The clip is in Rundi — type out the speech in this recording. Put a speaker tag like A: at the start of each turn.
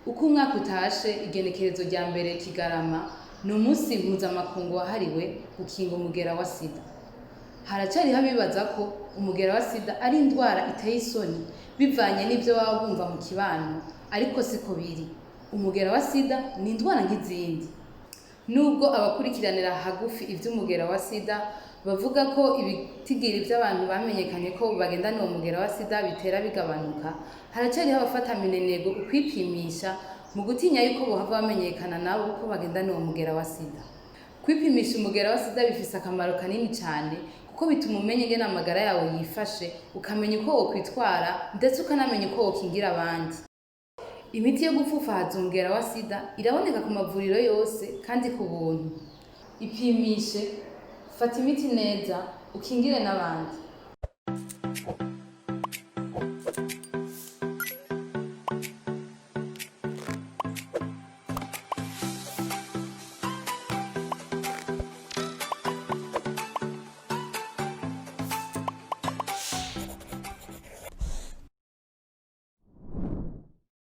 A: Uko umwaka utashe, igenekerezo rya mbere Kigarama ni umunsi mpuzamakungu wahariwe gukinga umugera wa sida. Haracariho abibaza ko umugera wa sida ari indwara iteye isoni bivanye n'ivyo baba bumva mu kibano, ariko siko biri. Umugera wa sida ni indwara nk'izindi. Nubwo abakurikiranira hagufi ivy'umugera wa sida bavuga ko ibitigiri vy'abantu bamenyekanye ko bagendana uwo mugera wa sida bitera bigabanuka, haracariho abafata minenegwe ukwipimisha mu gutinya yuko bohava bamenyekana nabo ko bagendana uwo mugera wa sida. Kwipimisha umugera wa sida bifise akamaro kanini cane kuko bituma umenya ingene amagara yawe yifashe, ukamenya uko wokwitwara, ndetse ukanamenya uko wokingira abandi. Imiti yo gupfupfahaza umugera wa sida iraboneka ku mavuriro yose kandi ku buntu. Ipimishe, fata imiti neza, ukingire n'abandi.